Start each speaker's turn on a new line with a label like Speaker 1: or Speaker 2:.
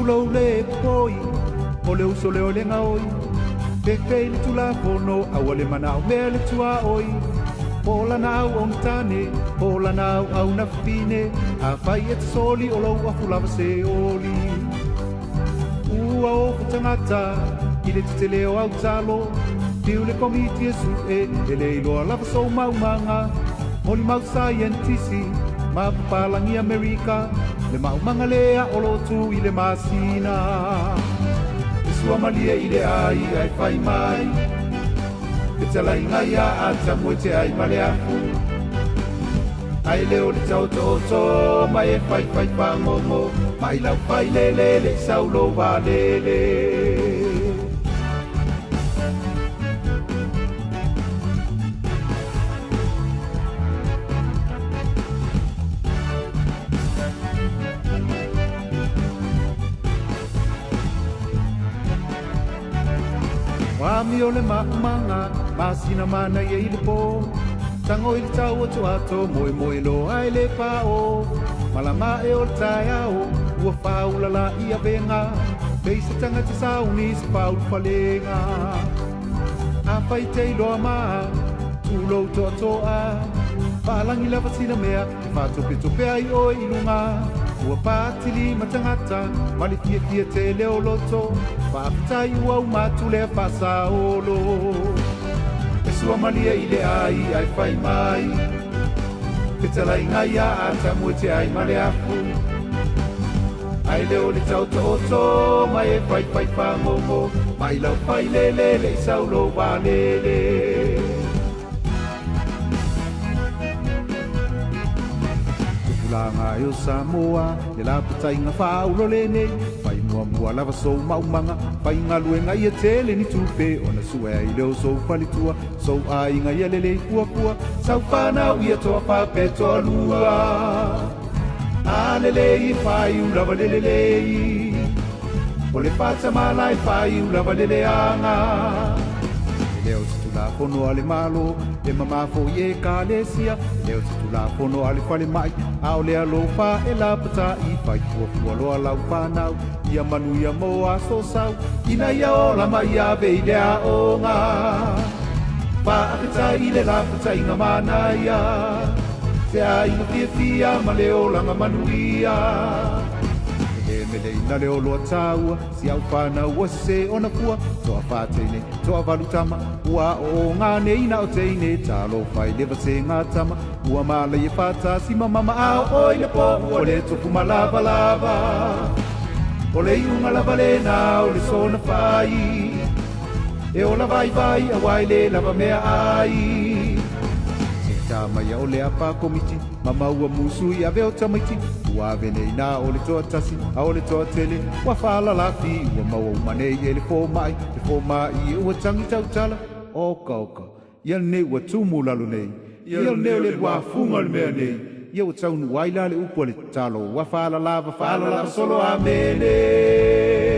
Speaker 1: Tulou le popoi, o le uso lea o le gaoi. Fefe i le Tulafono, a ua le manaomea le tuaoi. Po o lana auauna tane, po o lana auauna fafine, afai e te soli o lou afu lava se oli. Ua ofo tagata i le tetele o au talo, fiu le Komiti e su'e, e le iloa lava sou maumaga. Molimau saienitisi ma papalagi Amerika, le maumaga lea o lo o tu i le masina. E sua malie i le ai ae fai mai, fetalaiga ia Atamu e te ai ma le afu. Ae le o le taotooto ma e faifai fagogo, mai lau failele le i sau lou vaalele. Ua amio le maumaga, masina manaia i le po. Tago i le tau o toato, moemoe loa e le pao. Malama e o le taeao, ua faaula la i avega. Pei se tagata sauni se faaulufalega. Afai te iloa ma, tulou toatoa. Faalagi lava sina mea, e faatopetope ai oe i luga. Ua patili ma tagata, ma le fiafia tele o loto. Faafetai ua uma atu lea faasaolo. E sua malie i le ai ae fai mai, fetalaiga ia Atamu e te ai ma le afu. Ae le o le taotooto ma e faifai fagogo, mai lau failele le i sau lou vaalele. Tupulaga e o Samoa, le lapataiga faaaulo lenei. Fai muamua lava sou maumaga, faigaluega ia tele ni tupe, ona sue ai lea o sou faletua, sou aiga ia lelei fuafua, sau fanau ia toafa pe toalua. A lelei e faaiu lava le lelei, o le faatamala e faaiu lava le leaga. E le o se Tulafono a le Malo, e mamā foi i Ekalesia, e le o se Tulafono a le falemai, a o le alofa e lapata'i, fai fuafua loa lau fanau, ia manuia mo aso sau, ina ia ola ma ia ave i le aoga. Faafetai i le lapataiga manaia, se aiga fiafia ma le olaga manuia. E le meleina le oloa taua, si au fanau ua sese ona fua, toafa teine, toavalu tama, ua aooga nei na o teine, talofa i le vasega tama, ua malaia faatasi ma mama, a oo i le po ua le tofu ma lavalava. O le iuga lava lena o le soona fai, e ola vaivai auā e le lava meaai. Se i tā mai a o le apa komiti, ma maua musu i ave o tamaiti, ua ave nei na o le toatasi, a o le toatele, ua faalalafi, ua maua uma nei e le fomai, le fomai e ua tagi tautala, oka oka, ia lenei ua tumu lalo nei, ia lenei o le luafuga o le mea nei, ia ua taunuu ai la le upu a le tatalo, ua faalalava, faalalava solo, amene.